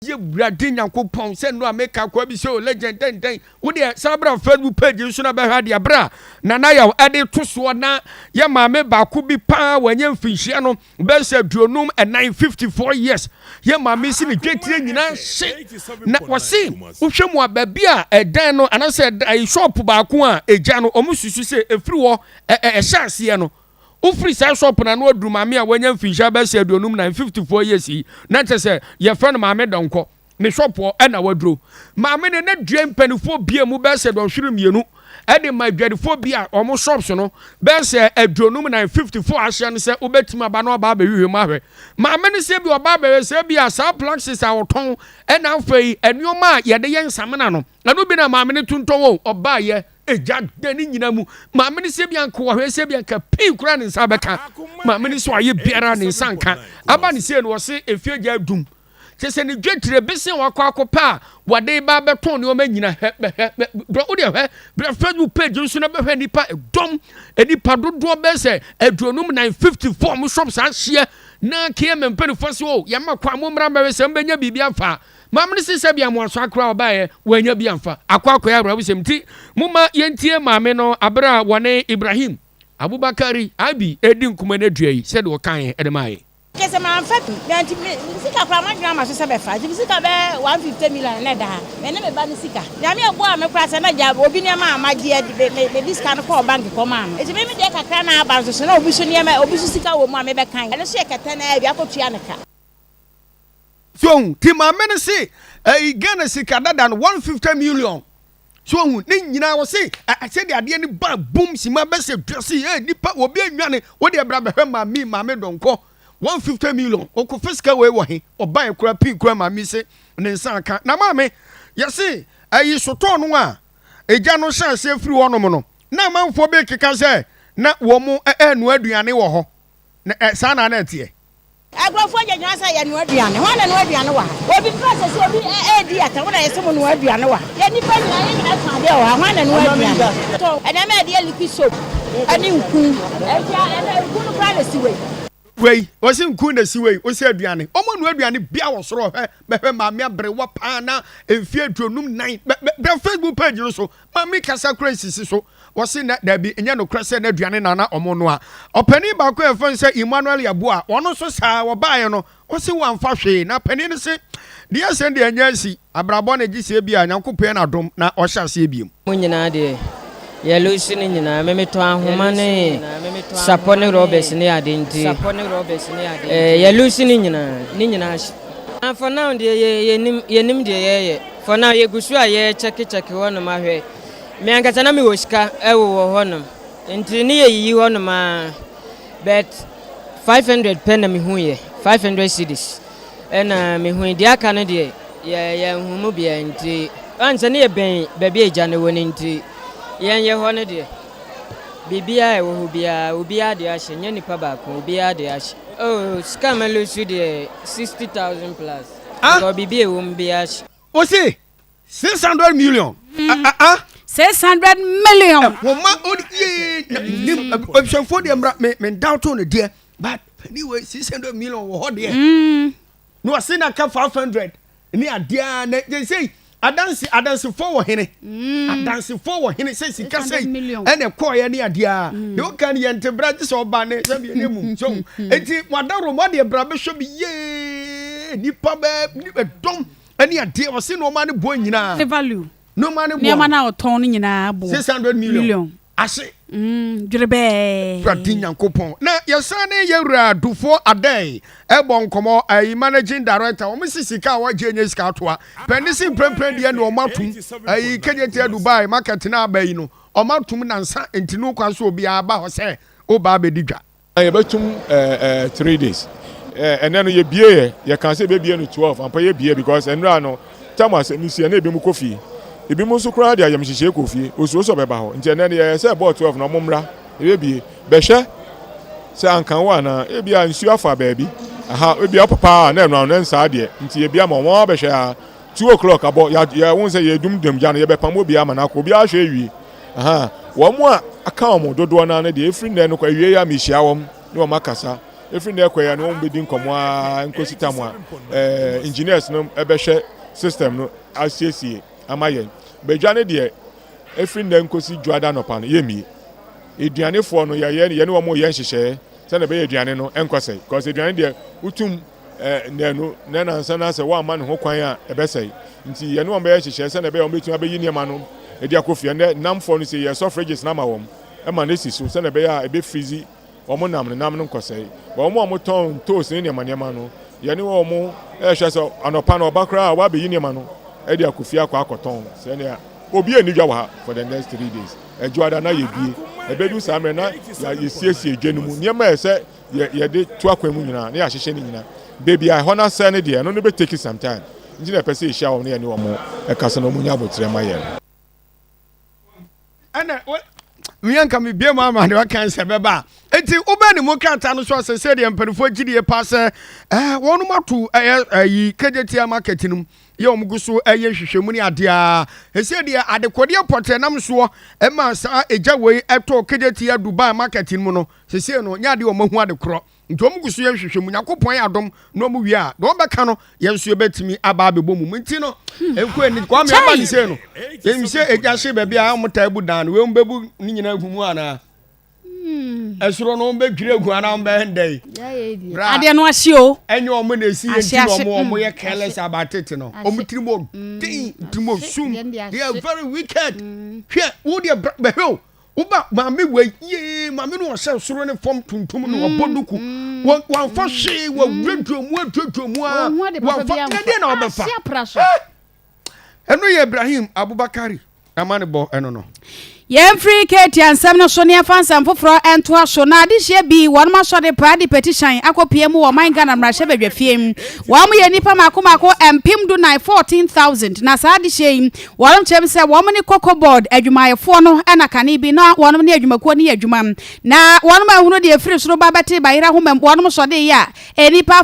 Yɛ Wurade Nyankopɔn sɛ no a meka akoa bi sɛ o legend dɛn dɛn wo deɛ san bra Facebook page nso na bɛhwɛ adeɛ berɛ a Nana Yaw ɛde to soɔ na yɛ maame baako bi paa wanyɛ mfinhyia no bɛyɛ sɛ 54, 54 years yɛ maame si ne dwetire nyinaa hye na wɔse wohwɛ mu a baabi a ɛdan no anaasɛ ɛyi shop baako a egya no wɔn susu sɛ efiri hɔ ɛhyɛ aseɛ no wofiri saa shop na no aduru maame a wanya mfinhyia bɛyɛ sɛ 54, 54 years yi na kyerɛ sɛ yɛfrɛ no Maame Dɔnkɔ ne shop hɔ ɛna waduro. Maame no na dua mpanimfoɔ bie mu bɛyɛ sɛ dɔnhwere 2 ɛde ma adwadifoɔ bi a wɔn shops no bɛyɛ sɛ 54, 54 ahyɛ no sɛ wobɛtumi aba na ɔba abɛhwehwɛ mu ahwɛ. Maame no sɛ bi ɔba abɛhwɛ sɛ bi a saa plaxis a wɔtɔn ɛna afei nneɛma a yɛde yɛ nsamena no ɛno bi na maame no tontɔn o. Ɔbaayɛ egya da ne nyina mu. Maame no sɛ bi anka wɔhwɛ sɛ bi anka pii kura ne nsa bɛka. Maame no sɛ ɔayɛ biara ne nsa nka aba ne sei no wɔse efie gya adum kyɛ sɛ ne dwetire bese wakɔ akɔpɛ a wɔde ba bɛtɔn nneɛma nyina. Hwɛ bɛhwɛ bɛ wodeɛ hwɛ brɛ Facebook page nso na bɛhwɛ nipa dɔm, nipa dodoɔ bɛyɛ sɛ 54, 54 mo shop saa ahyeɛ na KMA mpanimfoɔ sɛ o yɛma kwan mo mmra mbɛhwɛ sɛ mbɛnya biribi afa. Maame no sɛ bi amoaso akora ɔbaeɛ wɔanya bi amfa akɔ akɔyɛ awerɛhosɛm nti momma yɛntie maame no aberɛ a wɔne Ibrahim Abubakari Abi ɛdi nkɔmmɔ no adua yi sɛdeɛ ɔkaeɛ ɛde maayɛ. Kɛsɛ mamfa nti me sika koraa madwene ama so sɛ bɛfa nti me sika bɛyɛ 150 million na ɛda ha me ne me ba no sika. Nyame ɛboa me koraa sɛ na gya obi nneɛma a magye adi mede sika no kɔɔ bank kɔmaa no nti me me deɛ kakra na aba nso so na obi so nneɛma obi so sika wɔ mu a mebɛkan ɛno so yɛ kɛtɛ na bi akɔtua ne ka. So ti maame no se ɛyi Ghana sika dada no 150 million so ohun ne nyinaa wɔ se sɛdeɛ adeɛ no ba bum sima bɛsɛ dwase ɛ nipa obi anwane wode ɛbra bɛhwɛ maame Dɔnkɔ 150 million ɔkɔfɛ sika wei wɔ he ɔban kura pii kura. Maame se ne nsa aka na maame yɛse ɛyi sotɔɔ no a egya no hyɛ aseɛ firi hɔnom no na amanfoɔ bi keka sɛ na wɔn mo ɛɛnoa aduane wɔ hɔ na ɛ saa na na ɛteɛ. Nkurɔfoɔ gyinagyina sɛ yɛnoa aduane hɔ na noa aduane wɔ ha. Obi kura sɛ sɛ obi ɛɛdi ata wɔn na yɛsɛ mo noa aduane wɔ ha. Yɛ nipa nyinaa yɛ nyinaa tɔn adeɛ wɔ ha hɔ na noa aduane tɔn ɛnɛɛma yɛde yɛ liquid soap ɛne nku ɛnti ɛnɛ nku no kura na si wei. Wei wɔsi nku na si wei wɔsi aduane wɔn noa aduane bia wɔ soro hwɛ bɛhwɛ maame aberewa paa na mfie 54 bɛ bɛ bɛ Facebook page no so maame kasa kura nsisi so wɔsi na dabi nyɛ nokorɛ sɛ n'aduane nana ɔmo noa. Ɔpanin baako yɛ fɛn sɛ Emmanuel Yaboa ɔno nso saa wɔbaeɛ no wɔsi wɔamfa hwee na panin no se deɛ sɛn deɛ nyɛ asi abrabɔ na gye sie bi a Nyankopɔn n'adom na ɔhyɛ aseɛ biem. Mo nyinaa deɛ yɛlose no nyinaa memetɔ ahoma ne sapɔ ne rubbers ne ade nti yɛlose no nyinaa ne nyinaa hye. For now deɛ yɛnim yɛnim deɛ yɛyɛ. For now yɛgu so a yɛkyɛkekyɛke hɔnom ahwɛ. Me ankasa na mewɔ sika ɛwowɔ hɔnom nti ne yɛyiyi hɔnom a but 500 pɛ na mehu yɛ 500 cedis ɛna mehu. Deɛ aka no deɛ yɛ yɛnhu mu bia nti ansa ne yɛbɛn baabi a agya no wɔ no nti yɛnyɛ hɔ no deɛ biribiara a ɛwɔ hɔ biara obiara de ahyɛ nyɛ nipa baako obiara de ahyɛ. Oh, sika ma lose deɛ 60,000 plus. Ah? Because biribi a ɛwɔ mu biara hyɛ. Wɔsi 600 million. Ah ah. 600 million. Ɛhoma o yee nim abusuafoɔ deɛ mmra me me ndawto no deɛ but anyway 600 million wɔ hɔ deɛ na wɔsi na ka 500 ne adeɛ na gye sɛ adansi adansifoɔ wɔ hene adansifoɔ wɔ hene sɛ sika sɛ 600 million. Ɛna ɛkɔɔyɛ ne adeɛ a deɛ ɔka no yɛn te bra gye sɛ ɔba ne sɛ bi ne mu so eti wadaro mu adeɛ bra bɛhwɛ bi yee nipa bɛɛ nipa dɔm ɛne adeɛ wɔsi nneɛma ne boɔ nyinaa ne value. Nneɛma ne boɔ. Nneɛma no a ɔtɔn no nyinaa boɔ. 600 million million. Ase. Dwerebɛɛ. Awurade Nyankopɔn na yɛsan ne yɛwura Dufoɔ Adɛn ɛbɔ nkɔmmɔ ayi managing director wɔn si sika a wɔagye nye sika atoa pɛni si mprempren deɛ ne wɔn atum ayi Kejetia Dubai market na aba yi no wɔn atum nansa ntinu kwan so obiara ba hɔ sɛ ɔba abɛdi dwa. Yɛbɛtum 3 days. Ɛnɛ no yɛbie yɛ yɛka sɛ yɛbɛbie no 12 ampa yɛbie because ɛnura no tam asɛm no si ɛna ebi mu kɔ fie ebi mu nso koraa de ayamhyehyɛ kɔ fie osuo sɛ ɔbɛba hɔ nti ɛnɛ no yɛyɛ sɛ ɛbɔɔ 12 na ɔmo mmra yɛbɛbie bɛhwɛ sɛ anka wo anaa ebi a nsuo afa baabi aha ebi a ɔpapa a na ɛno ano nsaa deɛ nti yɛbie ama wɔn abɛhwɛ a 2 o'clock abɔ yɛ yɛ wɔn sɛ yɛdum dum gya no yɛbɛpam obi ama no akɔ obi ahwɛ ewie aha wɔn a aka wɔn dodoɔ naa no deɛ efiri nnɛ no kɔ awie yɛ a mehyia wɔn ne wɔn akasa. Ɛfiri nnɛ rekɔ yi a ne wɔn bɛdi nkɔmmɔ ara nkɔsi tam a eh, engineers no bɛhwɛ system no asiesie ama yɛn. Badwa no deɛ, ɛfiri nnɛ nkɔsi dwoada anɔpa no, yɛmmie. Aduanefoɔ no, yɛyɛ yɛne wɔn reyɛ nhyehyɛeɛ sɛdeɛ ɛbɛyɛ aduane no nkɔsɛe. Because aduane deɛ, wotum eh, nnanu na nansa na sɛ woamma ne ho kwan a, ɛbɛsɛe. Nti yɛne wɔn bɛyɛ nhyehyɛeɛ sɛdeɛ ɛbɛyɛ wɔn bɛtumi abɛyi nneɛma no de akɔ fie. Ɛnnɛ, namfoɔ no sɛ yɛsɔ fridges no ama wɔn ma no asi so sɛdeɛ ɛbɛyɛ a ɛbɛfrizi wɔn nam no, nam no nkɔsɛe. But wɔn a wɔtɔn ntoosi ne nneɛma nneɛma no, yɛne wɔn rehwɛ sɛ anɔpa no ɔba koraa a wɔabɛyi nneɛma no de akɔ fie akɔ akɔtɔn sɛnea obi anni dwa wɔ ha for the next 3 days. Ɛdwoada na yɛbie. Ɛbɛdu saa mmerɛ na yɛsiesie dwa no mu nneɛma a ɛsɛ yɛde to akwan mu nyinaa na yɛahyehyɛ no nyinaa. Baabi a ɛhɔ no asɛe no deɛ, ɛno no bɛtake some time. Nti na ɛpɛ sɛ yɛhyia wɔn na yɛne wɔn ɛkasa na wɔn nya abotire ma yɛn. Ɛna wia nka mebie mu ama deɛ ɔka sɛ bɛba a enti wobɛ ne mu krataa no so asɛ sɛ deɛ mpanimfoɔ gyidie pa sɛ ɛɛ wɔnom ato ɛyɛ ɛyi Kejetia Market no mu yɛ wɔn gu so ɛyɛ nhwehwɛmu ne adeɛ a ɛsɛ deɛ adekɔdeɛ pɔtɛ nam soɔ ɛma saa egya wei ɛtɔ Kejetia Dubai Market no mu no sɛsɛ no nyɛ adeɛ wɔn ahu ade korɔ. Nti wɔn gu so yɛ nhwehwɛmu. Nyankopɔn ayɛ adom na wɔn wie a, deɛ wɔbɛka no, yɛn nso yɛbɛtumi aba abɛbɔ mu. Nti no, nko ani, Kwame aba ne sei no, yɛnim sɛ egya hye baabi a wɔn taa bu dan no, wei wɔn bɛbu ne nyinaa agu mu anaa? Ɛsoro no wɔn bɛdwiri agu anaa wɔn bɛyɛ ndɛ yi? Bra, Adeɛ no ahye o. Ɛnyɛ wɔn na esi yɛ nti na wɔn wɔn yɛ careless about it no. Wɔn tirim ɔden, tirim ɔsum, they are very wicked. Hwɛ, wo deɛ bɛhwɛ o. Woba maame wei yee maame no ɔhyɛ soro ne fam tuntum no ɔbɔ duku wɔnfa hwee wɔwuradura mu aduadua mu a wɔnfa na deɛ na ɔbɛfa ɛno yɛ Ibrahim Abubakari amanebɔ ɛno no. Yɛmfiri Ketia nsɛm no so na yɛmfa nsɛm foforɔ ntoa so. Na adehyeɛ bi wɔnom asɔre paa de petition akɔpie mu wɔ ɔman Ghana mmarahyɛbadwafie. Wɔn yɛ nnipa mako mako 14,000, 14,000. Na saa adehyeɛ yi Wɔnom kyerɛ mu sɛ wɔn ne Cocoa Board adwumayɛfoɔ no na kane bi na wɔnom ne adwumakuo no yɛ adwuma. Na wɔnom anhunu deɛ ɛfiri soro ba bɛte bayerɛ ahoma mu. Wɔnom sɔdeeɛ a, nnipa.